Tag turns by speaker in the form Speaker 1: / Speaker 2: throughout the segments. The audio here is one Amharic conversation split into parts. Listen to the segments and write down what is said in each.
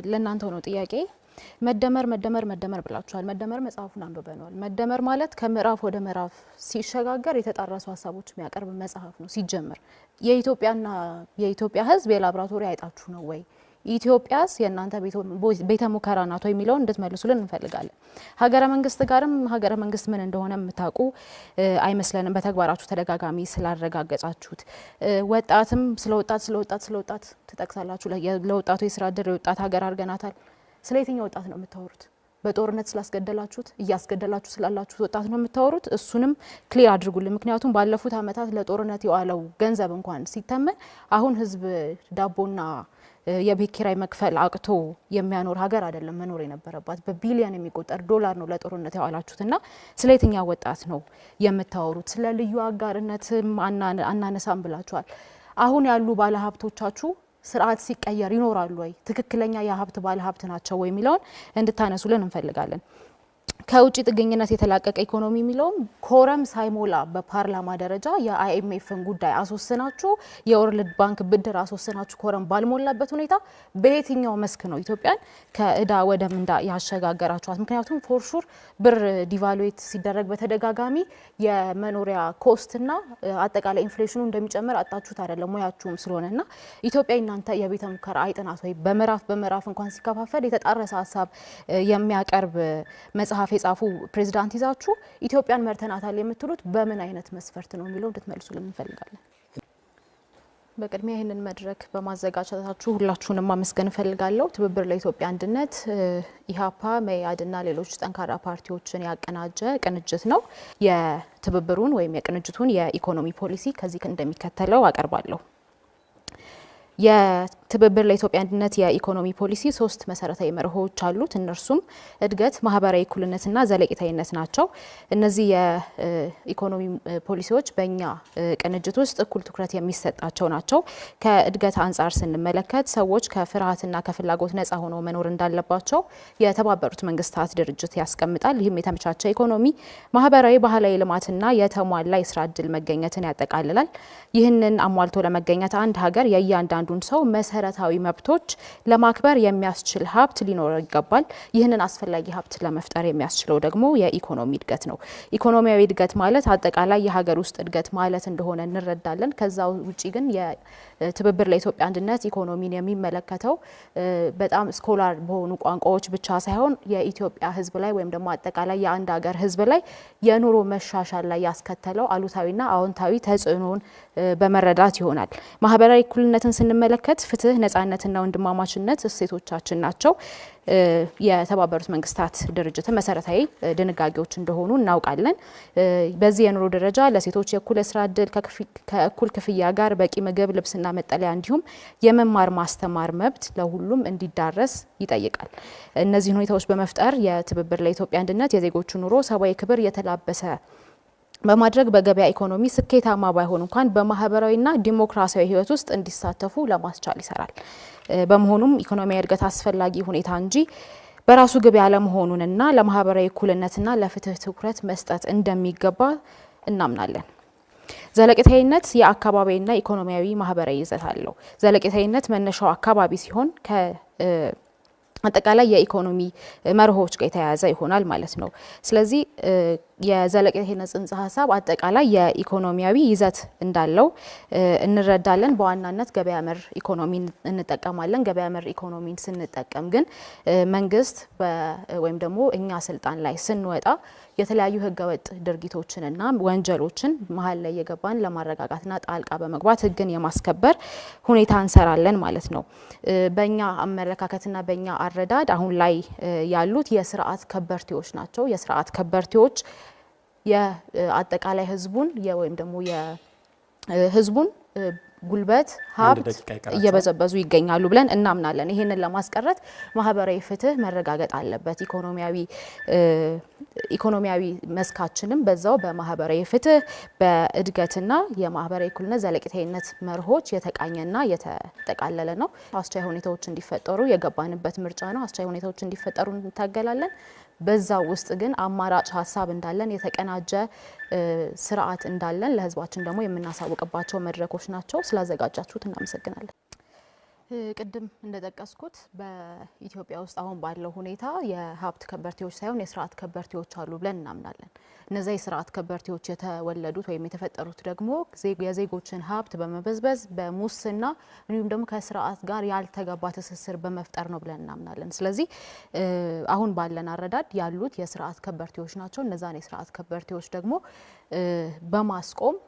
Speaker 1: ለእናንተው ነው ጥያቄ። መደመር መደመር መደመር ብላችኋል። መደመር መጽሐፉን አንብበነዋል። መደመር ማለት ከምዕራፍ ወደ ምዕራፍ ሲሸጋገር የተጣረሱ ሀሳቦች የሚያቀርብ መጽሐፍ ነው። ሲጀመር የኢትዮጵያና የኢትዮጵያ ሕዝብ የላብራቶሪ አይጣችሁ ነው ወይ? ኢትዮጵያስ የእናንተ ቤተ ሙከራ ናት ወይ የሚለውን እንድትመልሱልን እንፈልጋለን። ሀገረ መንግስት ጋርም ሀገረ መንግስት ምን እንደሆነ የምታውቁ አይመስለንም፣ በተግባራችሁ ተደጋጋሚ ስላረጋገጣችሁት። ወጣትም ስለ ወጣት ስለ ወጣት ስለ ወጣት ትጠቅሳላችሁ። ለወጣቱ የስራ እድል የወጣት ሀገር አድርገናታል። ስለ የትኛው ወጣት ነው የምታወሩት? በጦርነት ስላስገደላችሁት እያስገደላችሁ ስላላችሁት ወጣት ነው የምታወሩት? እሱንም clear አድርጉልን። ምክንያቱም ባለፉት ዓመታት ለጦርነት የዋለው ገንዘብ እንኳን ሲተመን አሁን ህዝብ ዳቦና የቤት ኪራይ መክፈል አቅቶ የሚያኖር ሀገር አይደለም መኖር የነበረባት። በቢሊዮን የሚቆጠር ዶላር ነው ለጦርነት ያዋላችሁት እና ስለ የትኛው ወጣት ነው የምታወሩት? ስለ ልዩ አጋርነትም አናነሳም ብላችኋል። አሁን ያሉ ባለሀብቶቻችሁ ስርዓት ሲቀየር ይኖራሉ ወይ? ትክክለኛ የሀብት ባለሀብት ናቸው ወይ የሚለውን እንድታነሱልን እንፈልጋለን። ከውጭ ጥገኝነት የተላቀቀ ኢኮኖሚ የሚለውም quorum ሳይሞላ በፓርላማ ደረጃ የ IMF ን ጉዳይ አስወስናችሁ፣ የ World Bank ብድር አስወስናችሁ quorum ባልሞላበት ሁኔታ በየትኛው መስክ ነው ኢትዮጵያን ከእዳ ወደ ምንዳ ያሸጋገራችኋት? ምክንያቱም for sure ብር devaluate ሲደረግ በተደጋጋሚ የመኖሪያ cost ና አጠቃላይ inflation ኑ እንደሚጨምር አጣችሁት አይደለም ሙያችሁም ስለሆነ እና ኢትዮጵያ እናንተ የቤተ ሙከራ አይጥ ናት ወይ? በምዕራፍ በምዕራፍ እንኳን ሲከፋፈል የተጣረሰ ሀሳብ የሚያቀርብ መጽሐፍ የጻፉ ፕሬዚዳንት ይዛችሁ ኢትዮጵያን መርተናታል የምትሉት በምን አይነት መስፈርት ነው የሚለው እንድትመልሱልን እንፈልጋለን። በቅድሚያ ይህንን መድረክ በማዘጋጀታችሁ ሁላችሁንም ማመስገን እፈልጋለሁ። ትብብር ለኢትዮጵያ አንድነት ኢህአፓ፣ መኢአድና ሌሎች ጠንካራ ፓርቲዎችን ያቀናጀ ቅንጅት ነው። የትብብሩን ወይም የቅንጅቱን የኢኮኖሚ ፖሊሲ ከዚህ እንደሚከተለው አቀርባለሁ። የትብብር ለኢትዮጵያ አንድነት የኢኮኖሚ ፖሊሲ ሶስት መሰረታዊ መርሆች አሉት። እነርሱም እድገት፣ ማህበራዊ እኩልነትና ዘለቄታዊነት ናቸው። እነዚህ የኢኮኖሚ ፖሊሲዎች በእኛ ቅንጅት ውስጥ እኩል ትኩረት የሚሰጣቸው ናቸው። ከእድገት አንጻር ስንመለከት ሰዎች ከፍርሃትና ከፍላጎት ነጻ ሆነው መኖር እንዳለባቸው የተባበሩት መንግስታት ድርጅት ያስቀምጣል። ይህም የተመቻቸ ኢኮኖሚ፣ ማህበራዊ፣ ባህላዊ ልማትና የተሟላ የስራ እድል መገኘትን ያጠቃልላል። ይህንን አሟልቶ ለመገኘት አንድ ሀገር የእያንዳንዱን ሰው መሰረታዊ መብቶች ለማክበር የሚያስችል ሀብት ሊኖረው ይገባል። ይህንን አስፈላጊ ሀብት ለመፍጠር የሚያስችለው ደግሞ የኢኮኖሚ እድገት ነው። ኢኮኖሚያዊ እድገት ማለት አጠቃላይ የሀገር ውስጥ እድገት ማለት እንደሆነ እንረዳለን። ከዛ ውጪ ግን የትብብር ለኢትዮጵያ አንድነት ኢኮኖሚን የሚመለከተው በጣም scholar በሆኑ ቋንቋዎች ብቻ ሳይሆን የኢትዮጵያ ሕዝብ ላይ ወይም ደግሞ አጠቃላይ የአንድ ሀገር ሕዝብ ላይ የኑሮ መሻሻል ላይ ያስከተለው አሉታዊና አዎንታዊ ተጽዕኖን በመረዳት ይሆናል። ማህበራዊ እኩልነትን ስንመለከት ፍትህ፣ ነጻነትና ወንድማማችነት እሴቶቻችን ናቸው። የተባበሩት መንግስታት ድርጅት መሰረታዊ ድንጋጌዎች እንደሆኑ እናውቃለን። በዚህ የኑሮ ደረጃ ለሴቶች የእኩል የስራ እድል ከእኩል ክፍያ ጋር በቂ ምግብ፣ ልብስና መጠለያ እንዲሁም የመማር ማስተማር መብት ለሁሉም እንዲዳረስ ይጠይቃል። እነዚህን ሁኔታዎች በመፍጠር የትብብር ለኢትዮጵያ አንድነት የዜጎቹ ኑሮ ሰብአዊ ክብር የተላበሰ በማድረግ በገበያ ኢኮኖሚ ስኬታማ ባይሆን እንኳን በማህበራዊና ዲሞክራሲያዊ ህይወት ውስጥ እንዲሳተፉ ለማስቻል ይሰራል። በመሆኑም ኢኮኖሚያዊ እድገት አስፈላጊ ሁኔታ እንጂ በራሱ ግብ ያለመሆኑንና ለማህበራዊ እኩልነትና ለፍትህ ትኩረት መስጠት እንደሚገባ እናምናለን። ዘለቄታዊነት የአካባቢና ኢኮኖሚያዊ ማህበራዊ ይዘት አለው። ዘለቄታዊነት መነሻው አካባቢ ሲሆን አጠቃላይ የኢኮኖሚ መርሆች ጋር የተያያዘ ይሆናል ማለት ነው። ስለዚህ የዘለቄታዊነት ጽንሰ ሀሳብ አጠቃላይ የኢኮኖሚያዊ ይዘት እንዳለው እንረዳለን። በዋናነት ገበያ መር ኢኮኖሚን እንጠቀማለን። ገበያ መር ኢኮኖሚን ስንጠቀም ግን መንግስት ወይም ደግሞ እኛ ስልጣን ላይ ስንወጣ የተለያዩ ህገወጥ ድርጊቶችንና ወንጀሎችን መሀል ላይ የገባን ለማረጋጋትና ጣልቃ በመግባት ህግን የማስከበር ሁኔታ እንሰራለን ማለት ነው። በእኛ አመለካከትና በእኛ አረዳድ አሁን ላይ ያሉት የስርዓት ከበርቴዎች ናቸው። የስርዓት ከበርቴዎች የአጠቃላይ ህዝቡን ወይም ደግሞ የህዝቡን ጉልበት ሀብት እየበዘበዙ ይገኛሉ ብለን እናምናለን። ይህንን ለማስቀረት ማህበራዊ ፍትህ መረጋገጥ አለበት። ኢኮኖሚያዊ መስካችንም በዛው በማህበራዊ ፍትህ በእድገትና የማህበራዊ እኩልነት ዘለቄታዊነት መርሆች የተቃኘና የተጠቃለለ ነው። አስቻይ ሁኔታዎች እንዲፈጠሩ የገባንበት ምርጫ ነው። አስቻይ ሁኔታዎች እንዲፈጠሩ እንታገላለን። በዛ ውስጥ ግን አማራጭ ሀሳብ እንዳለን፣ የተቀናጀ ስርዓት እንዳለን ለህዝባችን ደግሞ የምናሳውቅባቸው መድረኮች ናቸው። ስላዘጋጃችሁት እናመሰግናለን። ቅድም እንደጠቀስኩት በኢትዮጵያ ውስጥ አሁን ባለው ሁኔታ የሀብት ከበርቴዎች ሳይሆን የስርዓት ከበርቴዎች አሉ ብለን እናምናለን። እነዚያ የስርዓት ከበርቴዎች የተወለዱት ወይም የተፈጠሩት ደግሞ የዜጎችን ሀብት በመበዝበዝ፣ በሙስና እንዲሁም ደግሞ ከስርዓት ጋር ያልተገባ ትስስር በመፍጠር ነው ብለን እናምናለን። ስለዚህ አሁን ባለን አረዳድ ያሉት የስርዓት ከበርቴዎች ናቸው። እነዛን የስርዓት ከበርቴዎች ደግሞ በማስቆም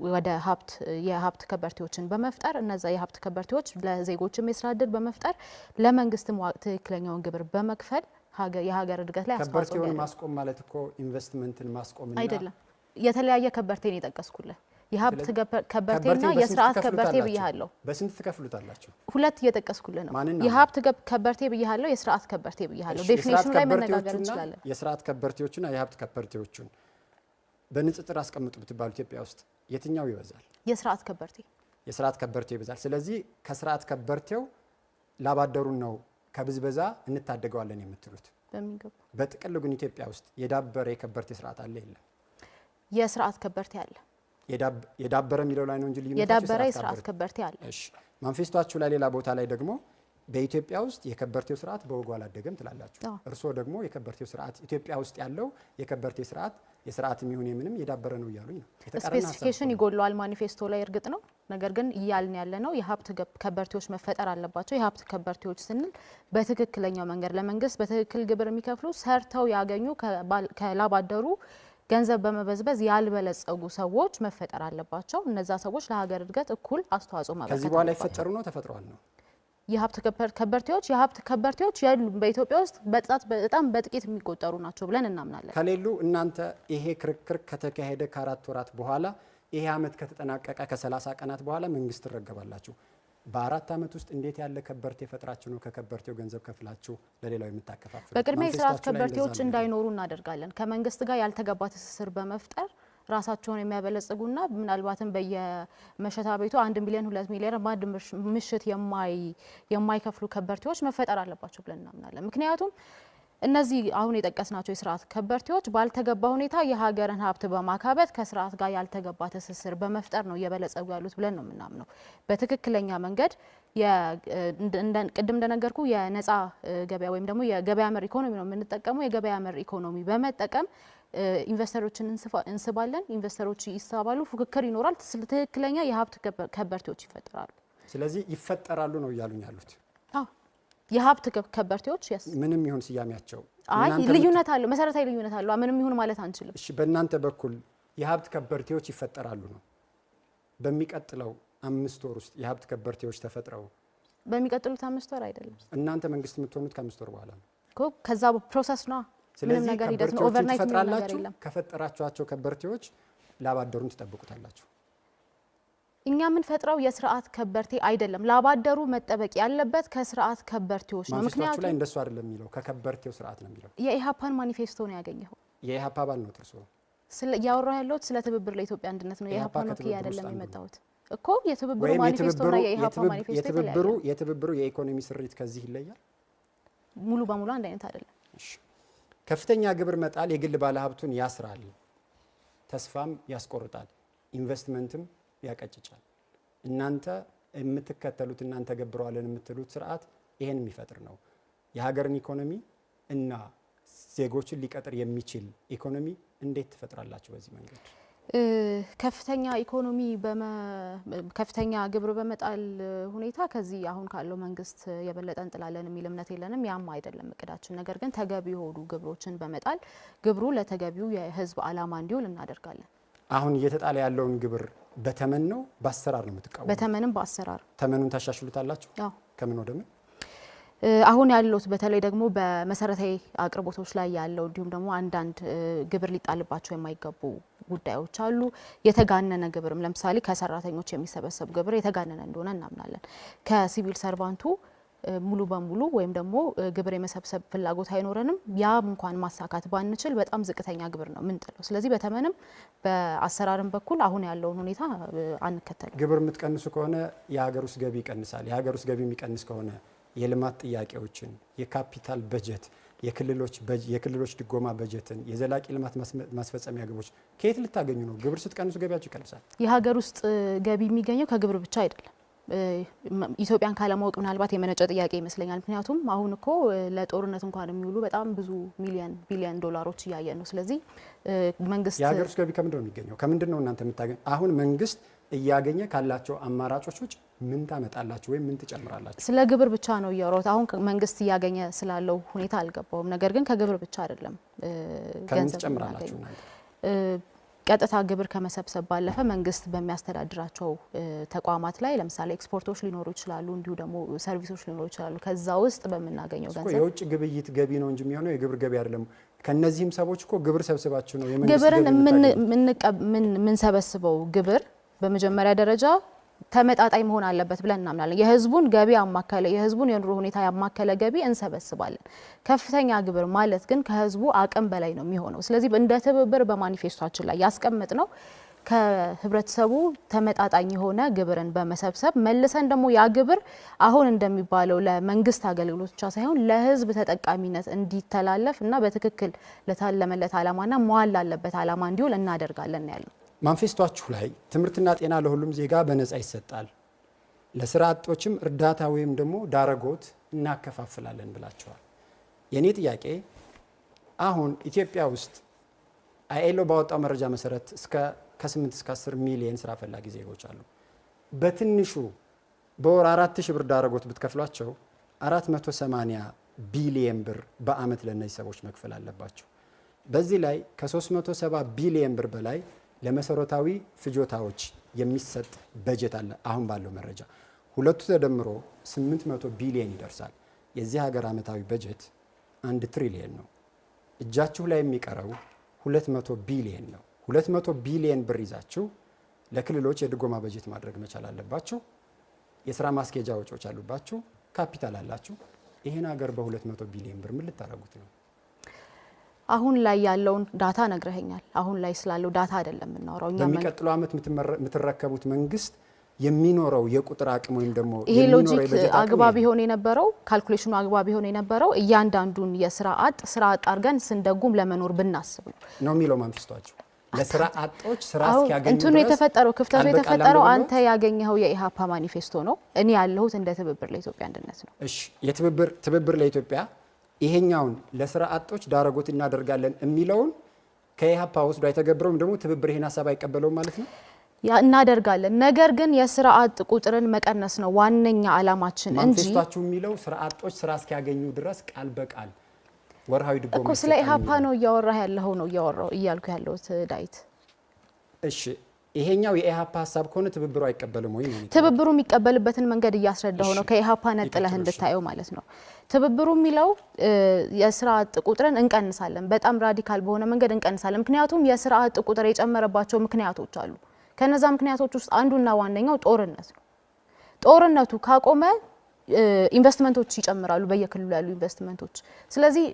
Speaker 1: ወደ ሀብት የሀብት ከበርቴዎችን በመፍጠር፣ እነዛ የሀብት ከበርቴዎች ለዜጎችም የስራ እድል በመፍጠር፣ ለመንግስትም ትክክለኛውን ግብር በመክፈል የሀገር እድገት ላይ አስተዋጽኦ
Speaker 2: ከበርቴውን
Speaker 1: እንዲያደርጉ።
Speaker 2: ማስቆም ማለት እኮ ኢንቨስትመንትን ማስቆምና
Speaker 1: አይደለም። የተለያየ ከበርቴን የጠቀስኩልህ የሀብት
Speaker 2: ስለዚህ
Speaker 1: ከበርቴና
Speaker 2: ከበርቴን በስንት
Speaker 1: የስርዓት ከበርቴ
Speaker 2: ትከፍሉታላችሁ?
Speaker 1: ብያለሁ።
Speaker 2: በስንት ትከፍሉታላችሁ?
Speaker 1: ሁለት እየጠቀስኩልህ ነው።
Speaker 2: ማንና ማን?
Speaker 1: የሀብት ከበርቴ ብያለሁ፣ የስርዓት ከበርቴ ብያለሁ።
Speaker 2: እሺ፣ የስርዓት
Speaker 1: Definition ኑ ላይ መነጋገር
Speaker 2: ከበርቴዎቹና
Speaker 1: እንችላለን።
Speaker 2: የስርዓት ከበርቴዎቹና የሀብት ከበርቴዎቹን በንጽጽር አስቀምጡ ብትባሉ ኢትዮጵያ ውስጥ የትኛው ይበዛል?
Speaker 1: የስርዓት ከበርቴ።
Speaker 2: የስርዓት ከበርቴው ይበዛል። ስለዚህ ከስርዓት ከበርቴው ላባደሩን ነው ከብዝበዛ እንታደገዋለን የምትሉት።
Speaker 1: በሚገባ።
Speaker 2: በጥቅል ግን ኢትዮጵያ ውስጥ የዳበረ የከበርቴ ስርዓት አለ የለም?
Speaker 1: የስርዓት ከበርቴ አለ።
Speaker 2: የዳበረ የሚለው ላይ ነው እንጂ ልዩነታችሁ
Speaker 1: የዳበረ
Speaker 2: የስርዓት
Speaker 1: የስርዓት ከበርቴ አለ።
Speaker 2: እሺ፣ ማኒፌስቷችሁ ላይ ሌላ ቦታ ላይ ደግሞ በኢትዮጵያ ውስጥ የከበርቴው ስርዓት በወጉ አላደገም ትላላችሁ። እርስዎ ደግሞ የከበርቴው ስርዓት፣ ኢትዮጵያ ውስጥ ያለው የከበርቴ ስርዓት የስርዓት የሚሆን የምንም የዳበረ ነው እያሉኝ ነው። የተቃረነ ሀሳብ
Speaker 1: Specification
Speaker 2: እኮ ነው።
Speaker 1: ይጎድለዋል ማኒፌስቶ ላይ፣ እርግጥ ነው። ነገር ግን እያልን ያለ ነው የሀብት ከበርቴዎች መፈጠር አለባቸው። የሀብት ከበርቴዎች ስንል በትክክለኛው መንገድ ለመንግስት በትክክል ግብር የሚከፍሉ፣ ሰርተው ያገኙ፣ ከላብ አደሩ ገንዘብ በመበዝበዝ ያልበለጸጉ ሰዎች መፈጠር አለባቸው። እነዛ ሰዎች ለሀገር እድገት እኩል አስተዋጽኦ ማበርከት
Speaker 2: ከዚህ በኋላ
Speaker 1: አለባቸው።
Speaker 2: ይፈጠሩ ነው ተፈጥረዋል ነው?
Speaker 1: የሀብት ከበርቴዎች፣ የሀብት ከበርቴዎች የሉም። በኢትዮጵያ ውስጥ በጣም በጥቂት የሚቆጠሩ ናቸው ብለን እናምናለን።
Speaker 2: ከሌሉ እናንተ ይሄ ክርክር ከተካሄደ ከ4 ወራት በኋላ፣ ይሄ ዓመት ከተጠናቀቀ ከ30 ቀናት በኋላ መንግስት ትረገባላችሁ። በ4 ዓመት ውስጥ እንዴት ያለ ከበርቴ ፈጥራችሁ ነው ከከበርቴው ገንዘብ ከፍላችሁ ለሌላው የምታከፋፍሉት?
Speaker 1: በቅድሚያ የስርዓት
Speaker 2: ማኒፌስቷችሁ ላይ እንደዛ
Speaker 1: ከበርቴዎች
Speaker 2: ነው የሚለው።
Speaker 1: እንዳይኖሩ እናደርጋለን። ከመንግስት ጋር ያልተገባ ትስስር በመፍጠር ራሳቸውን የሚያበለጽጉና ምናልባትም በየመሸታ ቤቱ 1 ሚሊዮን፣ 2 ሚሊዮን በአንድ ምሽት የማይከፍሉ ከበርቴዎች መፈጠር አለባቸው ብለን እናምናለን። ምክንያቱም እነዚህ አሁን የጠቀስናቸው የስርዓት ከበርቴዎች ባልተገባ ሁኔታ የሀገርን ሀብት በማካበት፣ ከስርዓት ጋር ያልተገባ ትስስር በመፍጠር ነው እየበለጸጉ ያሉት ብለን ነው የምናምነው። በትክክለኛ መንገድ ቅድም እንደነገርኩ የነጻ ገበያ ወይም ደግሞ የገበያ መር ኢኮኖሚ ነው የምንጠቀመው። የገበያ መር ኢኮኖሚ በመጠቀም ኢንቨስተሮችን እንስባለን። ኢንቨስተሮች ይሳባሉ፣ ፉክክር ይኖራል። ትክክለኛ የሀብት ከበርቴዎች ይፈጠራሉ።
Speaker 2: ስለዚህ ይፈጠራሉ ነው እያሉኝ ያሉት።
Speaker 1: አዎ፣ የሀብት ከበርቴዎች፣ yes።
Speaker 2: ምንም ይሁን ስያሜያቸው
Speaker 1: አይ፣
Speaker 2: እናንተ
Speaker 1: ልዩነት አለው፣ መሰረታዊ ልዩነት አለው። ምንም ይሁን ማለት አንችልም።
Speaker 2: እሺ፣ በእናንተ በኩል የሀብት ከበርቴዎች ይፈጠራሉ ነው። በሚቀጥለው 5 ወር ውስጥ የሀብት ከበርቴዎች ተፈጥረው
Speaker 1: በሚቀጥሉት 5 ወር አይደለም።
Speaker 2: እናንተ መንግስት የምትሆኑት ከ5 ወር በኋላ ነው።
Speaker 1: እኮ ከዛ process ነው። ምንም
Speaker 2: ስለዚህ
Speaker 1: ነገር ሂደት ነው።
Speaker 2: ከበርቴዎችን
Speaker 1: Overnight የሚሆን ነገር
Speaker 2: ትፈጥራላችሁ።
Speaker 1: የለም።
Speaker 2: ከፈጠራችኋቸው ከበርቴዎች ላባደሩን ትጠብቁታላችሁ።
Speaker 1: እኛ የምንፈጥረው የስርዓት ከበርቴ አይደለም። ላባደሩ መጠበቅ ያለበት ከስርዓት ከበርቴዎች ነው።
Speaker 2: ማኒፌስቷችሁ
Speaker 1: ምክንያቱም
Speaker 2: ላይ እንደሱ አይደለም የሚለው፣ ከከበርቴው ስርዓት ነው የሚለው።
Speaker 1: የኢሃፓን ማኒፌስቶ ነው ያገኘኸው።
Speaker 2: የኢሃፓ አባል ነው እርሶ?
Speaker 1: ስለ እያወራሁ ያለሁት ስለ ትብብር ለኢትዮጵያ አንድነት ነው።
Speaker 2: ኢህአፓ
Speaker 1: የኢሃፓን ወክዬ
Speaker 2: ከትብብር ውስጥ
Speaker 1: አይደለም
Speaker 2: አንዱ ነው።
Speaker 1: የመጣሁት እኮ። የትብብሩ
Speaker 2: ወይም
Speaker 1: ማኒፌስቶና የኢሃፓ ማኒፌስቶ የተለያየ ነው።
Speaker 2: የትብብሩ የኢኮኖሚ ስሪት ከዚህ ይለያል።
Speaker 1: ሙሉ በሙሉ አንድ አይነት አይደለም።
Speaker 2: እሺ። ከፍተኛ ግብር መጣል የግል ባለሀብቱን ያስራል፣ ተስፋም ያስቆርጣል፣ ኢንቨስትመንትም ያቀጭጫል። እናንተ የምትከተሉት፣ እናንተ ገብረዋለን የምትሉት ስርዓት ይሄን የሚፈጥር ነው። የሀገርን ኢኮኖሚ እና ዜጎችን ሊቀጥር የሚችል ኢኮኖሚ እንዴት ትፈጥራላችሁ በዚህ መንገድ?
Speaker 1: ከፍተኛ ኢኮኖሚ፣ ከፍተኛ ግብር በመጣል ሁኔታ ከዚህ አሁን ካለው መንግስት የበለጠ እንጥላለን የሚል እምነት የለንም። ያም አይደለም እቅዳችን። ነገር ግን ተገቢ የሆኑ ግብሮችን በመጣል ግብሩ ለተገቢው የህዝብ ዓላማ እንዲውል እናደርጋለን።
Speaker 2: አሁን እየተጣለ ያለውን ግብር በተመን ነው በአሰራር ነው የምትቃወሙት?
Speaker 1: በተመንም በአሰራር።
Speaker 2: ተመኑን ታሻሽሉታላችሁ?
Speaker 1: አዎ።
Speaker 2: ከምን ወደ ምን?
Speaker 1: አሁን ያሉት በተለይ ደግሞ በመሰረታዊ አቅርቦቶች ላይ ያለው፣ እንዲሁም ደግሞ አንዳንድ ግብር ሊጣልባቸው የማይገቡ ጉዳዮች አሉ። የተጋነነ ግብርም፣ ለምሳሌ ከሰራተኞች የሚሰበሰብ ግብር የተጋነነ እንደሆነ እናምናለን። ከ civil servant ኡ ሙሉ በሙሉ ወይም ደግሞ ግብር የመሰብሰብ ፍላጎት አይኖረንም። ያም እንኳን ማሳካት ባንችል በጣም ዝቅተኛ ግብር ነው ምንጥለው። ስለዚህ በተመንም በአሰራርም በኩል አሁን ያለውን ሁኔታ አንከተልም።
Speaker 2: ግብር የምትቀንሱ ከሆነ የሀገር ውስጥ ገቢ ይቀንሳል። የሀገር ውስጥ ገቢ የሚቀንስ ከሆነ የልማት ጥያቄዎችን፣ የካፒታል በጀት፣ የክልሎች ድጎማ በጀትን፣ የዘላቂ ልማት ማስፈጸሚያ ግቦች ከየት ልታገኙ ነው? ግብር ስትቀንሱ ገቢያችሁ ይቀንሳል።
Speaker 1: የሀገር ውስጥ ገቢ የሚገኘው ከግብር ብቻ አይደለም። ኢትዮጵያን ካለማወቅ ምናልባት የመነጨ ጥያቄ ይመስለኛል። ምክንያቱም አሁን እኮ ለጦርነት እንኳን የሚውሉ በጣም ብዙ ሚሊዮን ቢሊዮን ዶላሮች እያየን ነው። ስለዚህ መንግስት
Speaker 2: የሀገር ውስጥ ገቢ ከምንድን ነው የሚገኘው? ከምንድን ነው እናንተ የምታገኙ? አሁን መንግስት እያገኘ ካላቸው አማራጮች ውጭ ምን ታመጣላችሁ ወይም ምን ትጨምራላችሁ?
Speaker 1: ስለ ግብር ብቻ ነው እያወራሁት። አሁን መንግስት እያገኘ ስላለው ሁኔታ አልገባውም። ነገር ግን ከግብር ብቻ አይደለም
Speaker 2: ከምን
Speaker 1: ገንዘብ
Speaker 2: ትጨምራላችሁ
Speaker 1: የምናገኘው።
Speaker 2: እናንተ?
Speaker 1: ቀጥታ ግብር ከመሰብሰብ ባለፈ መንግስት በሚያስተዳድራቸው ተቋማት ላይ ለምሳሌ ኤክስፖርቶች ሊኖሩ ይችላሉ፣ እንዲሁ ደግሞ service ኦች ሊኖሩ ይችላሉ። ከዛ ውስጥ በምናገኘው
Speaker 2: እኮ
Speaker 1: ገንዘብ
Speaker 2: የውጭ ግብይት ገቢ ነው እንጂ የሚሆነው የግብር ገቢ አይደለም። ከነዚህም ሰዎች እኮ ግብር ሰብስባችሁ ነው የመንግስት
Speaker 1: ግብርን
Speaker 2: ገቢ የምታገኙት።
Speaker 1: የምንሰበስበው ግብር በመጀመሪያ ደረጃ ተመጣጣኝ መሆን አለበት ብለን እናምናለን። የህዝቡን ገቢ ያማከለ፣ የህዝቡን የኑሮ ሁኔታ ያማከለ ገቢ እንሰበስባለን። ከፍተኛ ግብር ማለት ግን ከህዝቡ አቅም በላይ ነው የሚሆነው። ስለዚህ እንደ ትብብር በማኒፌስቶችን ላይ ያስቀመጥነው ከህብረተሰቡ ተመጣጣኝ የሆነ ግብርን በመሰብሰብ መልሰን ደግሞ ያ ግብር አሁን እንደሚባለው ለመንግስት አገልግሎት ብቻ ሳይሆን ለህዝብ ተጠቃሚነት እንዲተላለፍ እና በትክክል ለታለመለት ዓላማና መዋል ላለበት ዓላማ እንዲውል እናደርጋለን ያልነው።
Speaker 2: ማኒፌስቷችሁ ላይ ትምህርትና ጤና ለሁሉም ዜጋ በነጻ ይሰጣል፣ ለስራ አጦችም እርዳታ ወይም ደግሞ ዳረጎት እናከፋፍላለን ብላችኋል። የእኔ ጥያቄ አሁን ኢትዮጵያ ውስጥ ILO ባወጣው መረጃ መሰረት እስከ ከ8 እስከ 10 ሚሊየን ስራ ፈላጊ ዜጎች አሉ። በትንሹ በወር 4000 ብር ዳረጎት ብትከፍሏቸው 480 ቢሊየን ብር በአመት ለእነዚህ ሰዎች መክፈል አለባቸው። በዚህ ላይ ከ370 ቢሊየን ብር በላይ ለመሰረታዊ ፍጆታዎች የሚሰጥ በጀት አለ። አሁን ባለው መረጃ ሁለቱ ተደምሮ 800 ቢሊየን ይደርሳል። የዚህ ሀገር አመታዊ በጀት 1 ትሪሊየን ነው። እጃችሁ ላይ የሚቀረው 200 ቢሊየን ነው። 200 ቢሊየን ብር ይዛችሁ ለክልሎች የድጎማ በጀት ማድረግ መቻል አለባችሁ። የስራ ማስኬጃ ወጪዎች አሉባችሁ፣ ካፒታል አላችሁ። ይሄን ሀገር በ200 ቢሊየን ብር ምን ልታደርጉት ነው?
Speaker 1: አሁን ላይ ያለውን data ነግረኸኛል። አሁን ላይ ስላለው data አይደለም የምናወራው እኛ
Speaker 2: በሚቀጥለው ዓመት የምትረከቡት መንግስት የሚኖረው የቁጥር አቅም ወይም ደግሞ
Speaker 1: ይሄ
Speaker 2: የሚኖረው
Speaker 1: logic
Speaker 2: የበጀት አቅም
Speaker 1: አግባብ
Speaker 2: ይሄ ነው።
Speaker 1: ይሆን የነበረው፣ calculation ኑ አግባብ ይሆን የነበረው እያንዳንዱን የስራ አጥ ስራ አጥ አድርገን ስንደጉም ለመኖር ብናስብ ነው።
Speaker 2: ነው የሚለው ማኒፌስቷችሁ። ለስራ አጦች ስራ
Speaker 1: አሁን
Speaker 2: እስኪያገኙ
Speaker 1: እንትኑ
Speaker 2: ድረስ
Speaker 1: የተፈጠረው ክፍተቱ
Speaker 2: ቃል በቃል
Speaker 1: የተፈጠረው
Speaker 2: አንብበው።
Speaker 1: አንተ ያገኘኸው የኢሃፓ ማኒፌስቶ ነው። እኔ ያለሁት እንደ ትብብር ለኢትዮጵያ አንድነት ነው።
Speaker 2: እሺ፣ የትብብር ትብብር ለኢትዮጵያ ይሄኛውን ለስራ አጦች ዳረጎት እናደርጋለን የሚለውን ከኢሃፓ ወስዶ አይተገብረውም፣ ደግሞ ትብብር ይሄን ሀሳብ አይቀበለውም ማለት ነው።
Speaker 1: ያ እናደርጋለን። ነገር ግን የስራ አጥ ቁጥርን መቀነስ ነው ዋነኛ አላማችን እንጂ
Speaker 2: ማኒፌስቷችሁ የሚለው ስራ አጦች ስራ እስኪያገኙ ድረስ ቃል በቃል ወርሃዊ ድጎማ
Speaker 1: እኮ ስለ
Speaker 2: ይሰጣል
Speaker 1: ኢሃፓ
Speaker 2: የሚለው።
Speaker 1: ነው እያወራህ ያለኸው ነው እያወራው እያልኩ ያለሁት ዳዊት።
Speaker 2: እሺ፣ ይሄኛው የኢሃፓ ሀሳብ ከሆነ ትብብሩ አይቀበልም ወይ ነው?
Speaker 1: ትብብሩ የሚቀበልበትን መንገድ እያስረዳሁ ነው።
Speaker 2: እሺ፣
Speaker 1: ከኢሃፓ ነጥለህ
Speaker 2: ይቀጥሉ፣ እሺ።
Speaker 1: እንድታየው ማለት ነው። ትብብሩ የሚለው የስራ አጥ ቁጥርን እንቀንሳለን፣ በጣም radical በሆነ መንገድ እንቀንሳለን። ምክንያቱም የስራ አጥ ቁጥር የጨመረባቸው ምክንያቶች አሉ። ከነዛ ምክንያቶች ውስጥ አንዱና ዋነኛው ጦርነት ነው። ጦርነቱ ካቆመ ኢንቨስትመንቶች ይጨምራሉ፣ በየክልሉ ያሉ ኢንቨስትመንቶች። ስለዚህ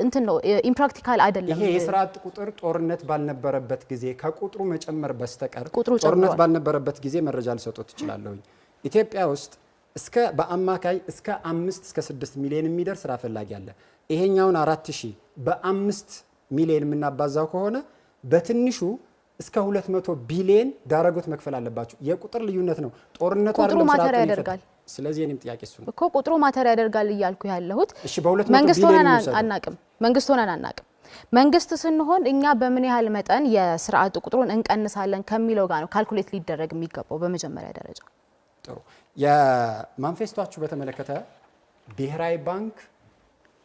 Speaker 1: እንትን ነው impractical አይደለም።
Speaker 2: ይሄ የስራ አጥ ቁጥር ጦርነት ባልነበረበት ጊዜ ከቁጥሩ መጨመር በስተቀር
Speaker 1: ቁጥሩ
Speaker 2: ጦርነት
Speaker 1: ጨምሯል።
Speaker 2: ባልነበረበት ጊዜ መረጃ ልሰጦት እችላለሁኝ። ኢትዮጵያ ውስጥ እስከ በአማካይ እስከ 5 እስከ 6 ሚሊዮን የሚደርስ ስራ ፈላጊ አለ። ይሄኛውን 4000 በ5 ሚሊዮን የምናባዛው ከሆነ በትንሹ እስከ 200 ቢሊዮን ዳረጎት መክፈል አለባቸው። የቁጥር ልዩነት ነው። ጦርነቱ
Speaker 1: ቁጥሩ
Speaker 2: አይደለም ስራ
Speaker 1: matter
Speaker 2: አጡን
Speaker 1: ያደርጋል።
Speaker 2: ይፈታል። ስለዚህ የኔም ጥያቄ እሱ ነው።
Speaker 1: እኮ ቁጥሩ matter ያደርጋል እያልኩ ያለሁት
Speaker 2: እሺ፣ በ200
Speaker 1: መንግስት
Speaker 2: ቢሊዮን
Speaker 1: ሆነን
Speaker 2: እንውሰደው።
Speaker 1: አናቅም። መንግስት ሆነን አናቅም። መንግስት ስንሆን እኛ በምን ያህል መጠን የስራ አጥ ቁጥሩን እንቀንሳለን ከሚለው ጋር ነው calculate ሊደረግ የሚገባው በመጀመሪያ ደረጃ።
Speaker 2: ጥሩ። የማኒፌስቷችሁ በተመለከተ ብሔራዊ ባንክ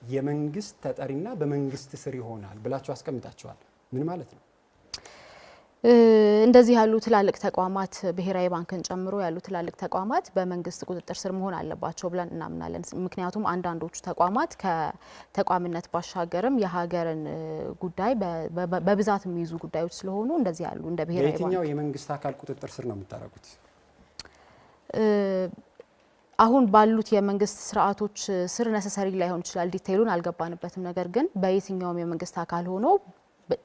Speaker 2: የመንግስት ተጠሪና በመንግስት ስር ይሆናል ብላችሁ አስቀምጣችኋል። ምን ማለት ነው?
Speaker 1: እንደዚህ ያሉ ትላልቅ ተቋማት ብሔራዊ ባንክን ጨምሮ ያሉ ትላልቅ ተቋማት በመንግስት ቁጥጥር ስር መሆን አለባቸው ብለን እናምናለን። ምክንያቱም አንዳንዶቹ ተቋማት ከተቋምነት ባሻገርም የሀገርን ጉዳይ በብዛት የሚይዙ ጉዳዮች ስለሆኑ እንደዚህ ያሉ እንደ ብሔራዊ ባንክ
Speaker 2: በየትኛው የመንግስት አካል ቁጥጥር ስር ነው የምታደርጉት?
Speaker 1: አሁን ባሉት የመንግስት ስርዓቶች ስር necessary ላይሆን ይችላል። Detail ኡን አልገባንበትም። ነገር ግን በየትኛውም የመንግስት አካል ሆኖ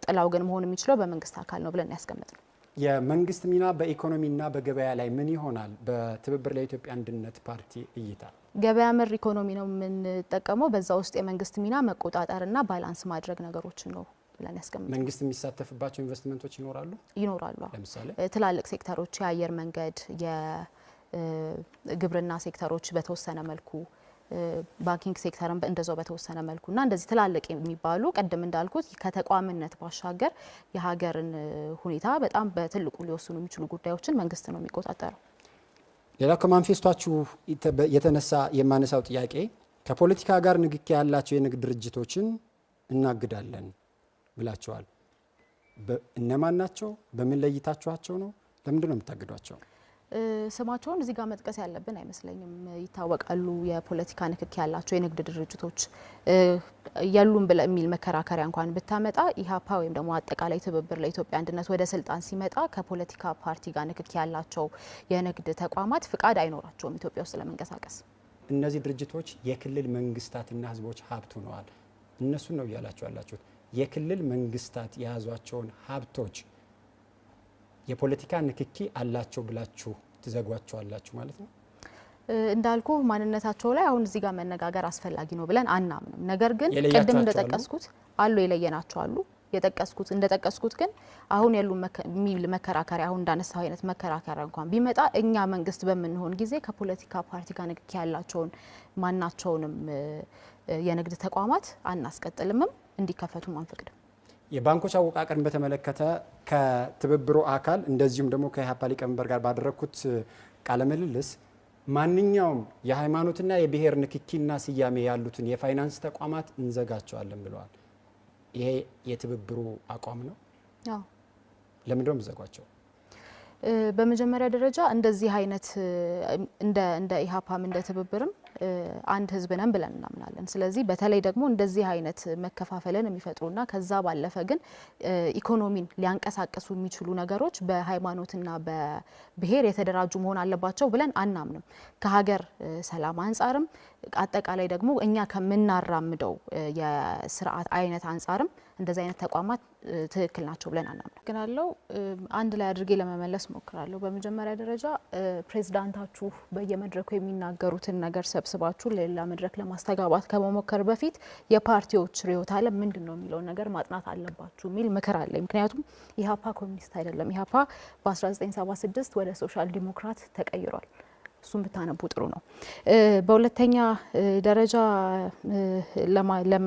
Speaker 1: ጥላው ግን መሆን የሚችለው በመንግስት አካል ነው ብለን ያስቀመጥነው።
Speaker 2: የመንግስት ሚና በኢኮኖሚና በገበያ ላይ ምን ይሆናል? በትብብር ለኢትዮጵያ አንድነት ፓርቲ እይታ
Speaker 1: ገበያ መር ኢኮኖሚ ነው የምንጠቀመው። በዛ ውስጥ የመንግስት ሚና መቆጣጠርና balance ማድረግ ነገሮችን ነው ብለን ያስቀመጥነው።
Speaker 2: መንግስት የሚሳተፍባቸው ኢንቨስትመንቶች ይኖራሉ?
Speaker 1: ይኖራሉ።
Speaker 2: ለምሳሌ
Speaker 1: ትላልቅ ሴክተሮች የአየር መንገድ፣ ግብርና ሴክተሮች በተወሰነ መልኩ፣ banking sector ን እንደዛው በተወሰነ መልኩ እና እንደዚህ ትላልቅ የሚባሉ፣ ቅድም እንዳልኩት ከተቋምነት ባሻገር የሀገርን ሁኔታ በጣም በትልቁ ሊወስኑ የሚችሉ ጉዳዮችን መንግስት ነው የሚቆጣጠረው።
Speaker 2: ሌላው ከማኒፌስቷችሁ የተነሳ የማነሳው ጥያቄ ከፖለቲካ ጋር ንክኪ ያላቸው የንግድ ድርጅቶችን እናግዳለን ብላችኋል። እነማን ናቸው? በምን ለይታችኋቸው ነው? ለምንድን ነው የምታግዷቸው?
Speaker 1: ስማቸውን እዚህ ጋር መጥቀስ ያለብን አይመስለኝም። ይታወቃሉ። የፖለቲካ ንክኪ ያላቸው የንግድ ድርጅቶች የሉም ብለ የሚል መከራከሪያ እንኳን ብታመጣ፣ ኢህአፓ ወይም ደግሞ አጠቃላይ ትብብር ለኢትዮጵያ አንድነት ወደ ስልጣን ሲመጣ ከፖለቲካ ፓርቲ ጋር ንክኪ ያላቸው የንግድ ተቋማት ፍቃድ አይኖራቸውም ኢትዮጵያ ውስጥ ለመንቀሳቀስ።
Speaker 2: እነዚህ ድርጅቶች የክልል መንግስታትና ህዝቦች ሀብት ሆነዋል። እነሱን ነው እያላችሁ ያላችሁት። የክልል መንግስታት የያዟቸውን ሀብቶች የፖለቲካ ንክኪ አላቸው ብላችሁ ትዘጓቸዋላችሁ ማለት ነው።
Speaker 1: እንዳልኩ ማንነታቸው ላይ አሁን እዚህ ጋር መነጋገር አስፈላጊ ነው ብለን አናምንም። ነገር ግን
Speaker 2: የለያችኋቸው
Speaker 1: ቅድም
Speaker 2: አሉ?
Speaker 1: እንደጠቀስኩት አሉ፣ የለየናቸው አሉ። የጠቀስኩት እንደጠቀስኩት ግን አሁን ያሉ የሚል መከራከሪያ፣ አሁን እንዳነሳው አይነት መከራከሪያ እንኳን ቢመጣ፣ እኛ መንግስት በምንሆን ጊዜ ከፖለቲካ ፓርቲ ጋር ንክኪ ያላቸውን ማናቸውንም የንግድ ተቋማት አናስቀጥልምም፣ እንዲከፈቱም አንፈቅድም።
Speaker 2: የባንኮች አወቃቀርን በተመለከተ ከትብብሩ አካል እንደዚሁም ደግሞ ከኢህአፓ ሊቀመንበር ጋር ባደረግኩት ቃለ ምልልስ ማንኛውም የሃይማኖትና የብሔር ንክኪና ስያሜ ያሉትን የፋይናንስ ተቋማት እንዘጋቸዋለን ብለዋል። ይሄ የትብብሩ አቋም ነው።
Speaker 1: አዎ።
Speaker 2: ለምንድን ነው የምትዘጓቸው?
Speaker 1: በመጀመሪያ ደረጃ እንደዚህ አይነት እንደ ኢህአፓም እንደ ትብብርም አንድ ህዝብ ነን ብለን እናምናለን። ስለዚህ በተለይ ደግሞ እንደዚህ አይነት መከፋፈልን የሚፈጥሩና ከዛ ባለፈ ግን ኢኮኖሚን ሊያንቀሳቅሱ የሚችሉ ነገሮች በሃይማኖትና በብሔር የተደራጁ መሆን አለባቸው ብለን አናምንም። ከሀገር ሰላም አንጻርም አጠቃላይ ደግሞ እኛ ከምናራምደው የስርዓት አይነት አንጻርም እንደዚህ አይነት ተቋማት ትክክል ናቸው ብለን አናምንም። ግን አለው አንድ ላይ አድርጌ ለመመለስ ሞክራለሁ። በመጀመሪያ ደረጃ ፕሬዝዳንታችሁ በየመድረኩ የሚናገሩትን ነገር ሰብስባችሁ ለሌላ መድረክ ለማስተጋባት ከመሞከር በፊት የፓርቲዎች ርዕዮተ ዓለም ምንድን ነው የሚለውን ነገር ማጥናት አለባችሁ የሚል ምክር አለኝ። ምክንያቱም ኢህአፓ ኮሚኒስት አይደለም። ኢህአፓ በ1976 ወደ ሶሻል ዲሞክራት ተቀይሯል። እሱን ብታነቡ ጥሩ ነው። በሁለተኛ ደረጃ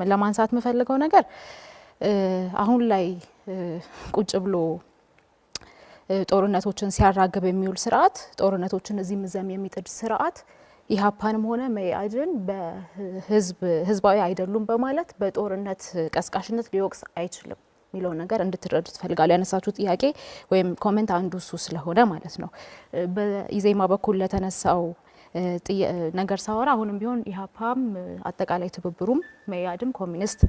Speaker 1: ለማንሳት የምፈልገው ነገር አሁን ላይ ቁጭ ብሎ ጦርነቶችን ሲያራግብ የሚውል ስርዓት፣ ጦርነቶችን እዚህም እዚያም የሚጥድ ስርዓት ኢህአፓንም ሆነ መኢአድን በህዝብ ህዝባዊ አይደሉም በማለት በጦርነት ቀስቃሽነት ሊወቅስ አይችልም የሚለውን ነገር እንድትረዱ ትፈልጋለሁ። ያነሳችሁ ጥያቄ ወይም comment አንዱ እሱ ስለሆነ ማለት ነው። በኢዜማ በኩል ለተነሳው ነገር ሳወራ አሁንም ቢሆን ኢህአፓም አጠቃላይ ትብብሩም መኢአድም ኮሚኒስት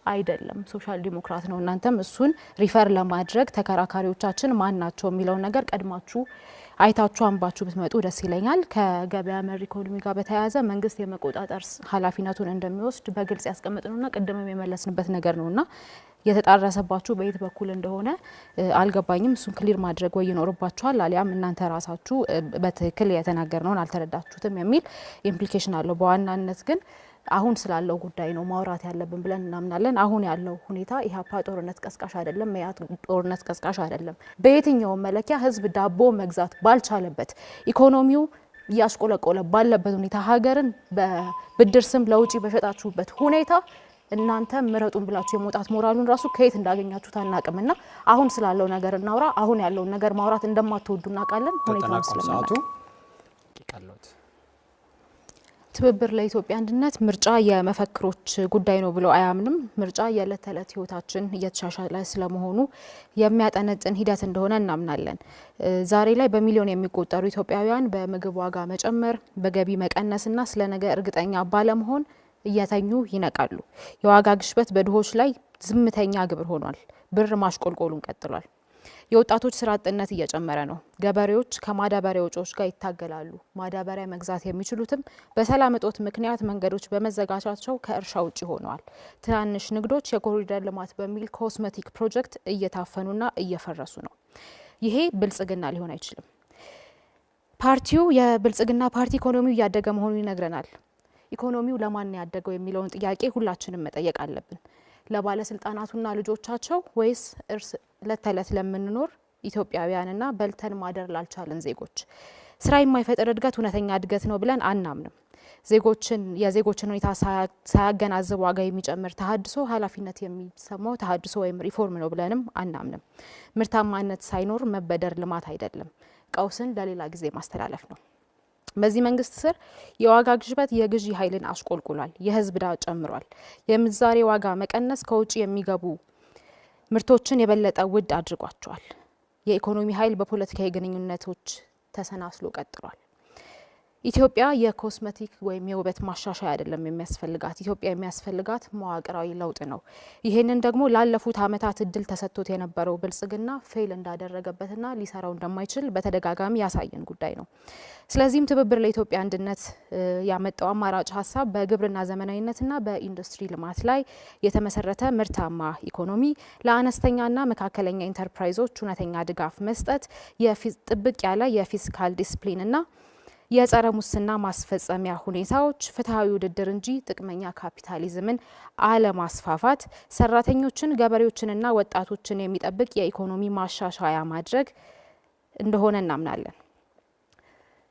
Speaker 1: አይደለም፣ ሶሻል ዲሞክራት ነው። እናንተም እሱን refer ለማድረግ ተከራካሪዎቻችን ማን ናቸው የሚለውን ነገር ቀድማችሁ አይታችሁ አንባችሁ ብትመጡ ደስ ይለኛል። ከገበያ መር ኢኮኖሚ ጋር በተያያዘ መንግስት የመቆጣጠር ኃላፊነቱን እንደሚወስድ በግልጽ ያስቀመጥነውና ቅድምም የመለስንበት ነገር ነውና የተጣረሰባችሁ በየት በኩል እንደሆነ አልገባኝም። እሱን clear ማድረግ ወይ ይኖርባችኋል፣ አሊያም እናንተ ራሳችሁ በትክክል የተናገርነውን አልተረዳችሁትም የሚል implication አለው። በዋናነት ግን አሁን ስላለው ጉዳይ ነው ማውራት ያለብን ብለን እናምናለን። አሁን ያለው ሁኔታ ኢህአፓ ጦርነት ቀስቃሽ አይደለም፣ መኢአድ ጦርነት ቀስቃሽ አይደለም። በየትኛውም መለኪያ ህዝብ ዳቦ መግዛት ባልቻለበት፣ ኢኮኖሚው እያሽቆለቆለ ባለበት ሁኔታ፣ ሀገርን በብድር ስም ለውጪ በሸጣችሁበት ሁኔታ እናንተ ምረጡን ብላችሁ የመውጣት ሞራሉን ራሱ ከየት እንዳገኛችሁት አናቅምና አሁን ስላለው ነገር እናውራ። አሁን ያለውን ነገር ማውራት እንደማትወዱ እናውቃለን። ሁኔታውን
Speaker 2: ተጠናቋል
Speaker 1: ስለምናውቅ
Speaker 2: ሰዓቱ። ቃሎት።
Speaker 1: ትብብር ለኢትዮጵያ አንድነት ምርጫ የመፈክሮች ጉዳይ ነው ብሎ አያምንም። ምርጫ የዕለት ተዕለት ህይወታችን እየተሻሻለ ስለመሆኑ የሚያጠነጥን ሂደት እንደሆነ እናምናለን። ዛሬ ላይ በሚሊዮን የሚቆጠሩ ኢትዮጵያውያን በምግብ ዋጋ መጨመር፣ በገቢ መቀነስና ስለ ነገ እርግጠኛ ባለመሆን እየተኙ ይነቃሉ። የዋጋ ግሽበት በድሆች ላይ ዝምተኛ ግብር ሆኗል። ብር ማሽቆልቆሉን ቀጥሏል። የወጣቶች ስራ አጥነት እየጨመረ ነው። ገበሬዎች ከማዳበሪያ ወጪዎች ጋር ይታገላሉ። ማዳበሪያ መግዛት የሚችሉትም በሰላም እጦት ምክንያት መንገዶች በመዘጋታቸው ከእርሻ ውጭ ሆነዋል። ትናንሽ ንግዶች የኮሪደር ልማት በሚል cosmetic ፕሮጀክት እየታፈኑና እየፈረሱ ነው። ይሄ ብልጽግና ሊሆን አይችልም። ፓርቲው የብልጽግና ፓርቲ ኢኮኖሚው እያደገ መሆኑን ይነግረናል። ኢኮኖሚው ለማን ያደገው የሚለውን ጥያቄ ሁላችንም መጠየቅ አለብን። ለባለስልጣናቱና ልጆቻቸው ወይስ እርስ እለት ተዕለት ለምንኖር ኢትዮጵያውያንና በልተን ማደር ላልቻልን ዜጎች? ስራ የማይፈጥር እድገት እውነተኛ እድገት ነው ብለን አናምንም። የዜጎችን ሁኔታ ሳያገናዝብ ዋጋ የሚጨምር ተሀድሶ ኃላፊነት የሚሰማው ተሀድሶ ወይም ሪፎርም ነው ብለንም አናምንም። ምርታማነት ሳይኖር መበደር ልማት አይደለም፣ ቀውስን ለሌላ ጊዜ ማስተላለፍ ነው። በዚህ መንግስት ስር የዋጋ ግሽበት የግዢ ኃይልን አሽቆልቁሏል። የህዝብ ዕዳ ጨምሯል። የምንዛሬ ዋጋ መቀነስ ከውጭ የሚገቡ ምርቶችን የበለጠ ውድ አድርጓቸዋል። የኢኮኖሚ ኃይል በፖለቲካዊ ግንኙነቶች ተሰናስሎ ቀጥሏል። ኢትዮጵያ የ cosmetic ወይም የውበት ማሻሻያ አይደለም የሚያስፈልጋት። ኢትዮጵያ የሚያስፈልጋት መዋቅራዊ ለውጥ ነው። ይህንን ደግሞ ላለፉት ዓመታት እድል ተሰጥቶት የነበረው ብልጽግና fail እንዳደረገበትና ሊሰራው እንደማይችል በተደጋጋሚ ያሳየን ጉዳይ ነው። ስለዚህም ትብብር ለኢትዮጵያ አንድነት ያመጣው አማራጭ ሀሳብ በግብርና ዘመናዊነትና በኢንዱስትሪ ልማት ላይ የተመሰረተ ምርታማ ኢኮኖሚ፣ ለአነስተኛና መካከለኛ ኢንተርፕራይዞች እውነተኛ ድጋፍ መስጠት፣ ጥብቅ ያለ የ fiscal discipline ና የጸረ ሙስና ማስፈጸሚያ ሁኔታዎች፣ ፍትሐዊ ውድድር እንጂ ጥቅመኛ ካፒታሊዝምን አለማስፋፋት፣ ሰራተኞችን፣ ገበሬዎችንና ወጣቶችን የሚጠብቅ የኢኮኖሚ ማሻሻያ ማድረግ እንደሆነ እናምናለን።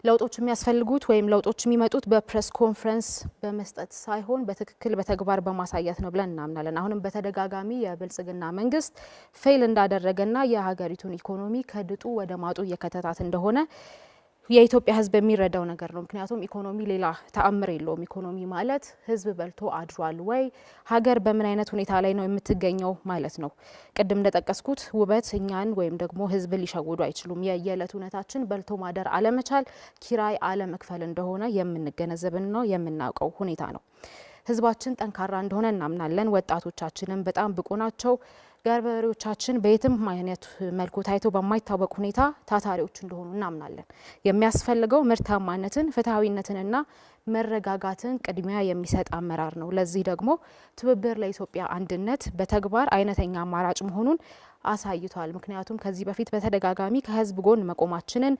Speaker 1: ለውጦች የሚያስፈልጉት ወይም ለውጦች የሚመጡት በ press conference በመስጠት ሳይሆን በትክክል በተግባር በማሳየት ነው ብለን እናምናለን። አሁንም በተደጋጋሚ የብልጽግና መንግስት fail እንዳደረገና የሀገሪቱን ኢኮኖሚ ከድጡ ወደ ማጡ እየከተታት እንደሆነ የኢትዮጵያ ሕዝብ የሚረዳው ነገር ነው። ምክንያቱም ኢኮኖሚ ሌላ ተአምር የለውም። ኢኮኖሚ ማለት ሕዝብ በልቶ አድሯል ወይ፣ ሀገር በምን አይነት ሁኔታ ላይ ነው የምትገኘው ማለት ነው። ቅድም እንደጠቀስኩት ውበት እኛን ወይም ደግሞ ሕዝብ ሊሸውዱ አይችሉም። የየዕለት እውነታችን በልቶ ማደር አለመቻል፣ ኪራይ አለመክፈል እንደሆነ የምንገነዘብና የምናውቀው ሁኔታ ነው። ሕዝባችን ጠንካራ እንደሆነ እናምናለን። ወጣቶቻችንም በጣም ብቁ ናቸው። ገበሬዎቻችን በየትም አይነት መልኩ ታይቶ በማይታወቅ ሁኔታ ታታሪዎች እንደሆኑ እናምናለን። የሚያስፈልገው ምርታማነትን፣ ፍትሐዊነትንና መረጋጋትን ቅድሚያ የሚሰጥ አመራር ነው። ለዚህ ደግሞ ትብብር ለኢትዮጵያ አንድነት በተግባር አይነተኛ አማራጭ መሆኑን አሳይቷል። ምክንያቱም ከዚህ በፊት በተደጋጋሚ ከህዝብ ጎን መቆማችንን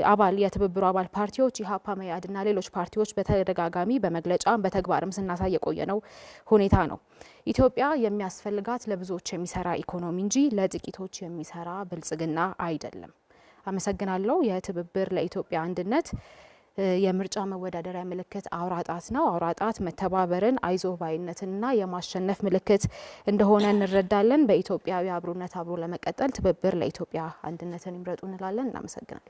Speaker 1: አባል የትብብሩ አባል ፓርቲዎች ኢህአፓ፣ መኢአድና ሌሎች ፓርቲዎች በተደጋጋሚ በመግለጫም በተግባርም ስናሳይ የቆየነው ሁኔታ ነው። ኢትዮጵያ የሚያስፈልጋት ለብዙዎች የሚሰራ ኢኮኖሚ እንጂ ለጥቂቶች የሚሰራ ብልጽግና አይደለም። አመሰግናለሁ። የትብብር ለኢትዮጵያ አንድነት የምርጫ መወዳደሪያ ምልክት አውራ ጣት ነው። አውራ ጣት መተባበርን፣ አይዞህ ባይነትንና የማሸነፍ ምልክት እንደሆነ እንረዳለን። በኢትዮጵያዊ አብሮነት አብሮ ለመቀጠል ትብብር ለኢትዮጵያ አንድነትን ይምረጡ እንላለን። እናመሰግናለን።